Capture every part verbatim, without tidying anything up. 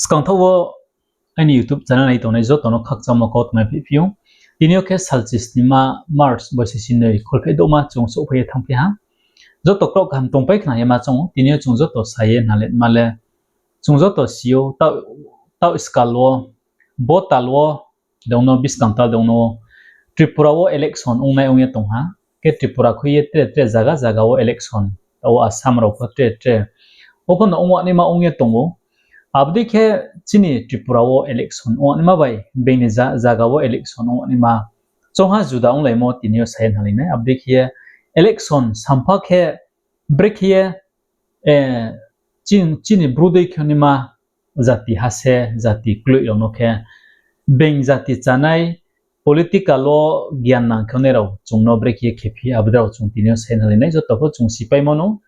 Skangthaoh wo aini YouTube channel nai tongnai joto no khakchangmo kautma phihphi ou. Tini yo khe salchisnima March boisi sinoi kholpheh douhma chung souhphai ye thanngphi ha. Joto kraoh kaham tongpai khna ye ma choung ou, tini yo chung joto sa ye nalema le. Chung joto si ou, taoh, taoh skal wo, bo tal wo, dong no buskang tal dong no, Tripura wo election ongnai ong ye tong ha. Khe Tripura khui ye tre tre zaga zaga wo election, taoh wo Assam rao pho tre tre. O pho no ong naima ong ye tong ou. Abo dei khe chini Tripura wo election ong naima bai being ni za-, zaga wo election ong naima chongha juda onglaimo tini yo sa ye nalai nai. Abo dei khe ye election sampha khe brekhe ye, eh, chini, chini Bru dei khe naima jati ha se, jati kloih rao no khe, being jati chánai, political wo gian nang khe nai rao chung no brekhe ye khephi, abo dei rao chung tini yo sa ye nalai nai, joto pho chung sipaimo no.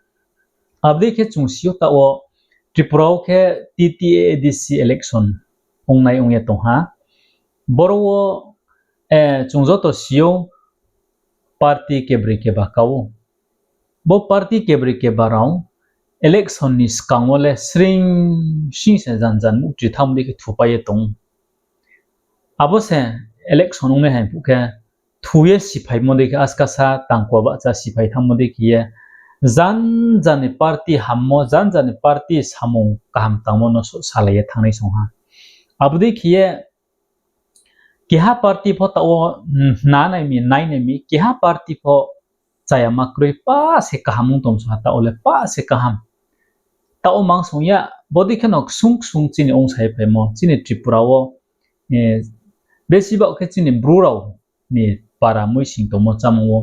Abo dei khe chung si ou taoh wo Tripura wo khe T T A A D C election ongnai ong ye tong ha. Boro wo, eh, chung joto si ou party kebroi keba ka ou. Bo party kebroi keba rao election ni skang wo le sring sing se jan jan muhtri thanngmo dei khe thupai ye tong ou. Abo se election ongnai hai phuh khe thu ye siphaimo dei khe askasa tangkua bahcha siphai thanngmo dei khe ye jan jan ni party hammo, jan jan ni party samung kaham tangmo no salai ye thanngnai song ha. Abo dei khe ye keha party pho taoh wo, mm, hna nai mi, nai nai mi, keha party pho chaya ma kroi, pa se kaham ong tong song ha, taoh wo le pa se kaham. Taoh wo mang song ya, bodei khe no ksung ksung chini ongsa ye phaimo, chini Tripura wo, eh, besi baoh khe chini Bru rao ni para muising tongmo chámung wo,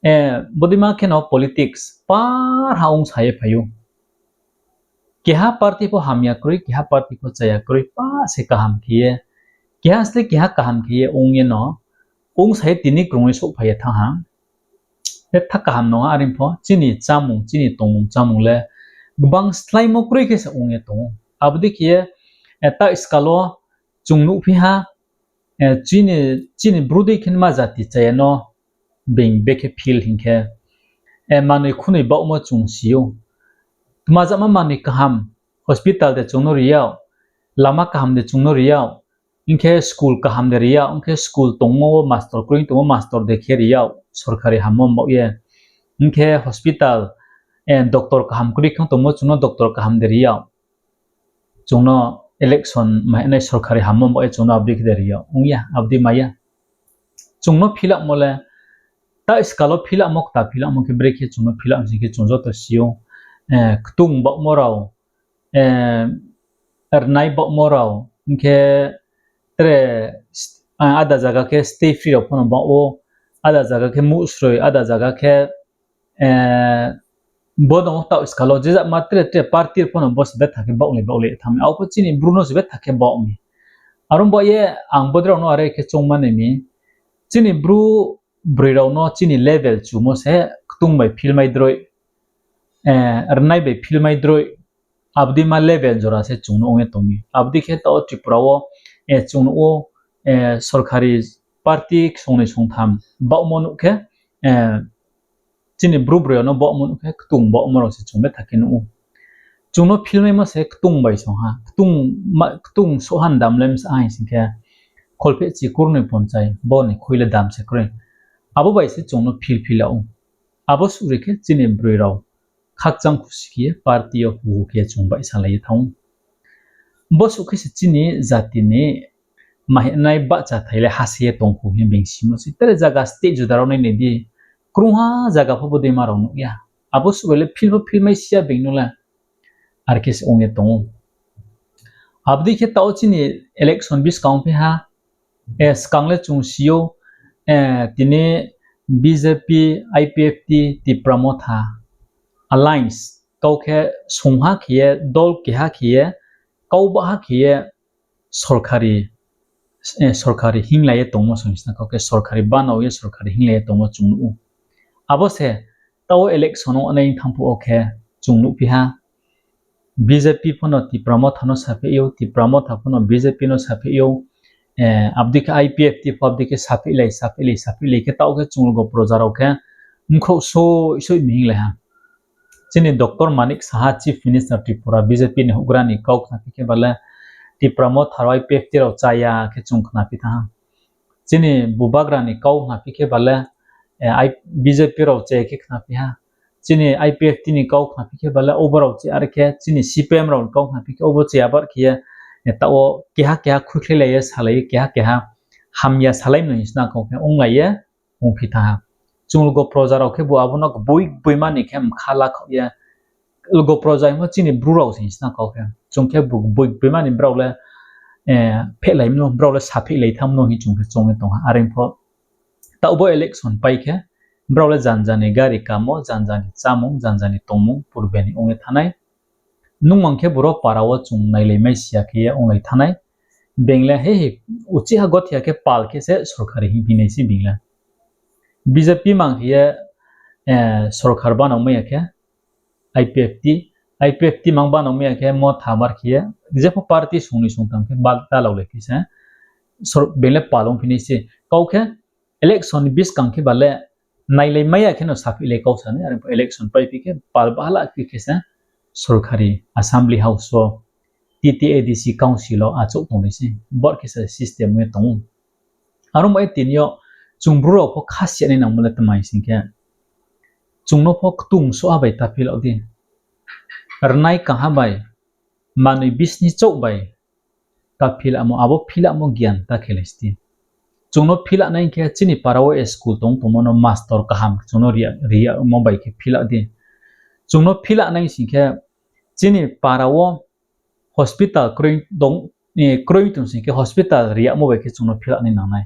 eh, bodei ma khe no politics parha ongsa ye phai ou. Keha party pho hamya kroi, keha party pho chaya kroi, pa se kaham khe ye, keha sle keha kaham khe ye ong ye no, ongsa ye tini krung ye souhphai ye thanng ha. Betha kaham no ha, are pho chini chámung, chini tongmung chámung le gbang sláimo kroi khe se ong ye tong ou. Abo dei khe ye, eh, taoh skal wo chung nuhphi ha, eh, chini, chini Bru dei khe naima jati chaya no being bekhe feel hing khe, eh, manoi khunoi baohmo chung si ou. Tma jama manoi kaham, hospital de chung no ri yag, lama kaham de chung no ri yag, hing khe school kaham de ri yag, hing khe school tongmo wo mastor kroi tongmo mastor de khe ri yag, sorkari hammo baoh ye. Hing khe hospital, eh, doctor kaham kroi khe tongmo chung no doctor kaham de ri yag. Chung no election mai nai sorkari hammo baoh ye chung no abo dei khe de ri yag. Ong ya, abo dei mai ya. Chung no fill up mo le, taoh skal wo fill up mo, kta fill up mo khe brekhe chung no fill up sing khe chung joto si ou, eh, ktung baohmo rao, eh, rnai baohmo rao, hing khe tre, eh, ada zaga khe stay free rao pho no baoh ou, ada zaga khe muhsroi, ada zaga khe, eh, bo no taoh skal wo je jama tre tre party pho no bo se betha khe baohlai baohlai thanng mi. Abo pho chini Bru no se betha khe baoh mi. Aro baoh ye ang bodei rao no are khe choungma nai mi. Chini Bru broi rao no chini level chumo se ktung bai feel mai droi, eh, rnai bai feel mai droi, abo dei ma level jora se chung no ong ye tong mi. Abo dei khe taoh wo Tripura wo, eh, chung nuh ou, eh, sorkari party songnoi songtham baohmo nuh khe, eh, chini Bru broi rao no baohmo nuh khe ktung baohmo rao se chung betha khe nuh ou. Chung no feel maimo se ktung bai song ha, ktung ma-, ktung souh ha ni dam le msa hing sing khe kholphehchi kurnoi ponchai, bo ni khui le dam se kroi. Abo bai se chung no feel feel ou. Abo suh ri khe chini broi rao khakchang khusi khe ye party yo huhu khe chung baihsalai ye thanng ou. Bo suh khe se chini jati ni mahinai bahchathai le hase ye tong kho hing ye being simo se. Tre zaga state juda rao nai nai di, krungha zaga pho bodei ma rao nuh ya. Abo suh bai le feel pho feel mai si ya being no le. Are khe se ong ye tong ou. Abo dei khe taoh wo chini election buskang phi ha, eh, skang le chung si ou, eh, tini B J P, I P F T, Tipra Motha alliance, kau khe songha khe ye, dol keha khe ye, kau baha khe ye, sorkari, eh, sorkari hinglai ye tongmo song sna kau khe sorkari banao ye sorkari hinglai ye tongmo chung nuh ou. Abo se taoh wo election ong nai thanng phuh wo khe chung nuhphi ha. B J P pho no Tipra Motha no sapheh ou, Tipra Motha pho no B J P no sapheh ou, eh, abo dei khe I P F T pho abo dei khe saphehlai, saphehlai, saphehlai khe taoh khe chung logo proja rao khe mkhrouh soi soi mi hinglai ha. Chini Doctor Manik Saha, Chief Minister Tripura, B J P ni houhgra ni kau khna phi khe ba le, Tipra Motha rao IPFT rao chaya khe chung khnaphi thanng ha. Chini bubagra ni kau khnaphi khe ba le, eh, I-, BJP rao chaya khe khnaphi ha. Chini IPFT ni kau khnaphi khe ba le obo rao chaya, are khe chini CPM rao ni kau khnaphi khe obo chaya bar khe ye, eh, taoh wo keha keha khuikhlailai ye salai ye, keha keha hamya salai mano hing sna kau khe onglai ye ongphi thanng ha. Chung lgo proja rao khe bo abo no gboi gboima ni khe mkha lakhaoh ye, lgo proja hingmo chini Bru rao se hing sna kau khe. Chung khe bo gboi gboima ni brao le, eh, phehlai mano, brao le saphehlai thanng mano hing chung khe choung ye tong ha. Are pho taoh bo election pai khe, brao le janja ni gari kamo, janja ni chámung, janja ni tongmung, purbe ni ong ye thanng nai. Nung mang khe boro para wo chung nailai mai si ya khe ye onglai thanng nai. Being le he he, uchih ha gothi ya khe pal khe se sorkari hing phi nai se being le. BJP mang khe ye, eh, sorkar banao mai ya khe, IPFT, IPFT mang banao mai ya khe Motha bar khe ye, jepho party sung ni sung tang khe bal-, dalaolai phi se, sor-, being le pal ong phi nai se. Kau khe election ni buskang khe ba le nailai mai ya khe no saphihlai kau sa nai, are pho election paiphi khe pal bahala phi khe se sorkari assembly house wo, TTAADC council wo achouh tongnai se, bor khe se system ong ye tong ou. Aro bai tini yo chung Bru rao pho khasi ya nai nangmo le tma hing sing khe, chung no pho ktung soha bai ta phil di. Rnai kaha bai, manoi bisni chouh bai ta philamo, abo philamo gian ta khelai sti. Chung no phila nai khe chini para wo school tong tongmo no master kaham chung no ri ya, ri yamo bai khe phila di. Chung no phila nai sing khe chini para wo hospital kroi tong, eh, kroi tong sing khe hospital ri yamo bai khe chung no phila nai nang nai.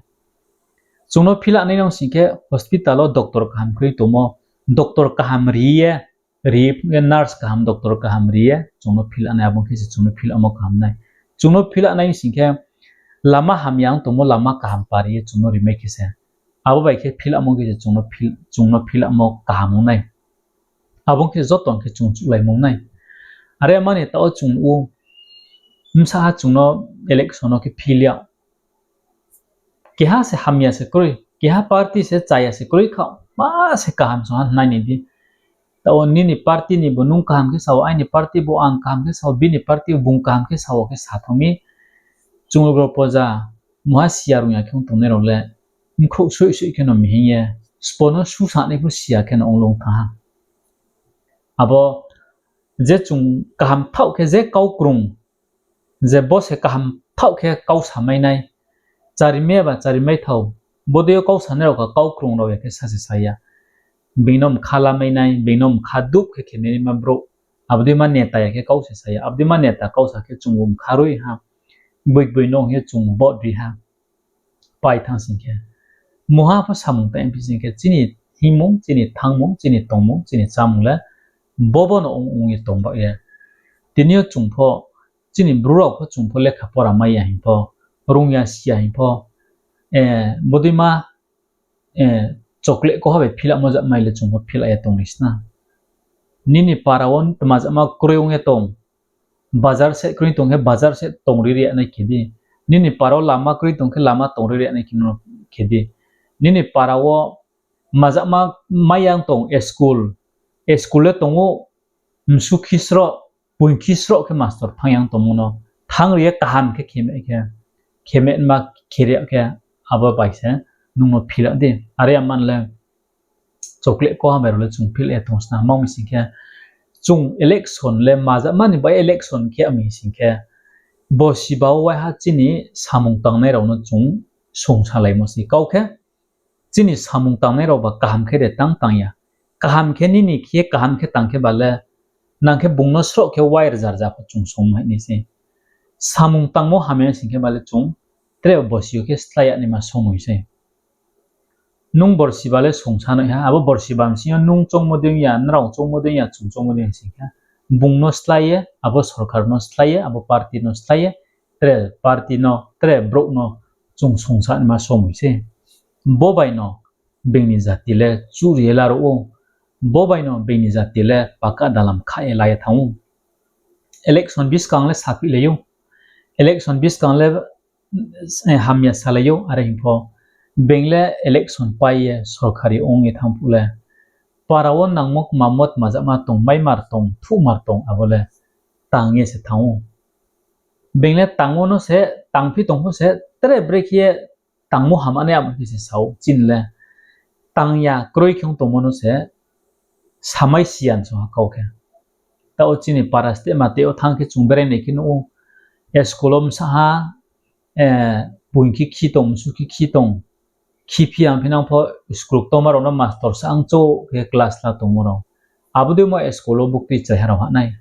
Chung no phila nai nang sing khe hospital wo doctor kaham kroi tongmo, doctor kaham ri ye, ri ye nurse kaham, doctor kaham ri ye chung no phila nai, abo khe se chung no philamo kaham nai. Chung no phila nai sing khe lama hamya ong tongmo lama kaham pari ye chung no ri mai khe se, abo bai khe philamo khe se chung no phil-, chung no philamo kaham ong nai. Abo khe joto khe chung chuhlaimo ong nai. Are mani taoh wo chung ou, bsa ha chung no election no khe phil ya. Keha se hamya se kroi, keha party se chaya se kroi kha, ma se kaham song ha nai ni di. Taoh wo nini party ni bo nung kaham khe sa wo, aini party bo ang kaham khe sa wo, bini party bung kaham khe sa wo khe sa thanng mi. Chung lgo proja, muha si ya rung ya khe ong tongnai rao le, mkhrouh soih soih khe no mihing ye, sbo no susanai pho si ya khe no ong lung thanng ha. Abo je chung kaham thaoh khe je kau krung, je bo se kaham thaoh khe kau samai nai, chari mai ya ba chari mai thao, bodei yo kau sanai rao kha kau krung rao ya khe sa se sa ya. Being no mkha lamai nai, being no mkha dup khe khe mai naima brouh, abo dei ma neta ya khe kau se sa ya, abo dei ma neta kau sa khe chung bo mkha roi ha, boi boi no hing ye chung vote ri ha. Pai thanng sing khe, muha pho samung tang phi sing khe, chini hingmung, chini thanngmung, chini tongmung, chini chámung le bobo no ong ong ye tong ba ye. Tini yo chung pho, chini Bru rao pho chung pho lekha pora mai ya hing pho, rung ya si ya hing pho, eh, bodei ma, eh, chocolate koha bai philamo jat mai le chung pho phila ye tong ni sna. Nini para wo tma jama kroi ong ye tong, bazar se kroi tong khe bazar se tongri ri ya nai khe di. Nini para wo lama kroi tong khe lama tongri ri ya nai khe no khe di. Nini para wo majama mai ya tong school, school le tong ou, msu khisroh, poing khisroh khe master thanng ya tongmo no, thanng ri ye kaham khe kheme khe, kheme ma kheri ya khe, abo bai se nung no phila di. Are ya man le chocolate koha bai rao le chung phil ye tong sna, ma mi sing khe, chung election le majama ni bai election khe mi sing khe, borsi ba wo waiha chini samung tangnai rao no chung sungsalaimo se. Kau khe, chini samung tangnai rao ba kaham khe de tang tang ya. Kaham khe nini khe kaham khe tang khe ba le, nang khe bung no sroh khe wai rza rza pho chung sung mai nai se. Samung tangmo hamya sing khe ba le chung tre borsi yo khe slái ya naima somoi se. Nung borsi ba le sungsa nai ha, abo borsi ba bsing yo nung choungmo dei ya, nrao choungmo dei ya, chung choungmo dei ya sing khe, bung no slái ye, abo sorkar no slái ye, abo party no slái ye, tre party no, tre brouh no chung sungsa naima somoi se. Bo bai no being ni jati le churi ye laruh ou, bo bai no being ni jati le paka dalam kha ye la ye thanng ou. Election buskang le saphihlai ou, election buskang le, eh, hamya salai ou, are hing pho being le election pai ye sorkari ong ye thanng phuh le, para wo nangmo kmamo tmajama tong, maimar tong, thuhmar tong, abo le tang ye se thanng ou. Being le tangmo no se, tangphi tong pho se, tre brekhe ye tangmo hama nai amo khe se sa ou, chini le tang ya kroi khe ong tongmo no se samai si ya song ha kau khe. Taoh chini para steh ma tei yo thanng khe chung berai nai khe nuh ou, school wo bsa ha, boing khe khi tong, msu khe khi tong, khiphi ya phinang pho school ktoma rao no master sa ang chouh khe class la tongmo rao. Abo deimo school wo buktui chraiha rao hah nai.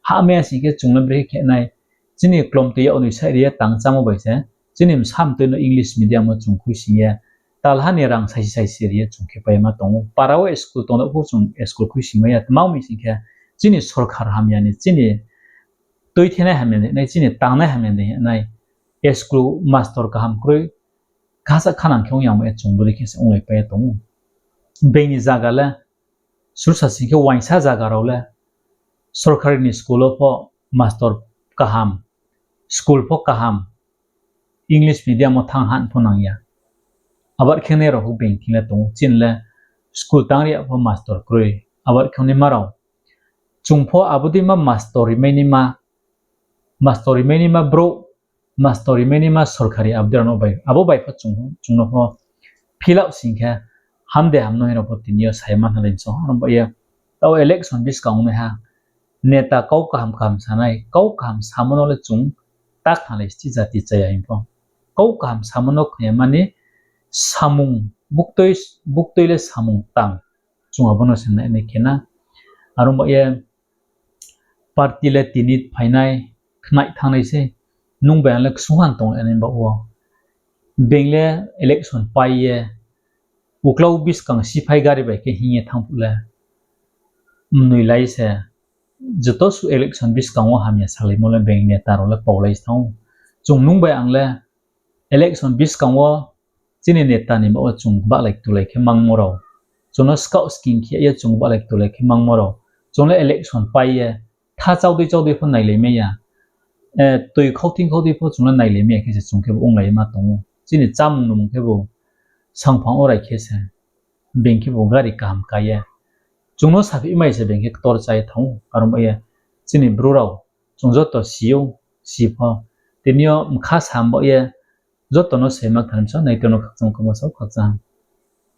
Hahmai ya sing khe chung le brekhe khe nai. Chini klomtoi yagnoi saih ri ye tang chámo bai se, chini bsa mtoi no English medium wo chung khuising ye, talha ni rang saisi saisi ri ye chung khe paima tong ou. Para wo school tong da pho chung school khuising mai ya, tma ong mi sing khe, chini sorkar hamya ni, chini tuithenai hamya ni nai, chini tangnai hamya ni nai, school master kaham kroi, khasa khanang khe ong yamo ye chung bodei khe se onglaipai ye tong ou. Being ni zaga le, sursa sing khe uaingsa zaga rao le, sorkari ni school wo pho master kaham, school pho kaham, English medium wo thanng han pho nang ya. Abar khe nai rao pho being thing le tong ou, chini le school tang ri ya pho master kroi, abar khe naima rao. Chung pho abo deima master rimainaima, master rimainaima brouh, master rimainaima sorkari abo dei rao no bai, abo bai pho chung, chung no pho fill up sing khe, ham de ham no hing rao pho tini yo sa ye ma hnalai song ha, aro ba ye, taoh election buskang ong nai ha, neta kau kaham kaham sa nai, kau kaham samo no le chung ta khnalai sti jati chaya hing pho. Kau kaham samo no khna ya mani samung, buktui, buktui le samung tang. Chung abo no se nai nai khe na. Aro ba ye, party le tini phainai, khnai thanngnai sei, nung bai ang le ksung han tonglai nai baoh wo. Being le election pai ye, uklau buskang siphai gari bai khe hing ye thanng phuh le, mnoi lai se, joto suh election buskang wo hamya salaimo le being neta rao le paulai se thanng ou. Chung nung bai ang le election buskang wo chini neta ni baoh wo chung bahlai ktulai khe mangmo rao, chung no skaoh sking khe ye chung bahlai ktulai khe mangmo rao, chung le election pai ye, tha chaudei chaudei pho nailai mai ya, toi khauthing khauthing pho chung le nailai mai ya khe se chung khebu onglai ma tong ou. Chini chámung nungmung khebu sangphang orai khe se, being khebu gari kaham ka ye, chung no saphi mai se being khe ktor chá ye thanng ou. Aro ba ye, chini bru rao, chung joto si ou, si pho. Tini yo mkha sam ba ye, joto no se ma kthar msa, nai tong no khakchang kamo sao khakchang ha.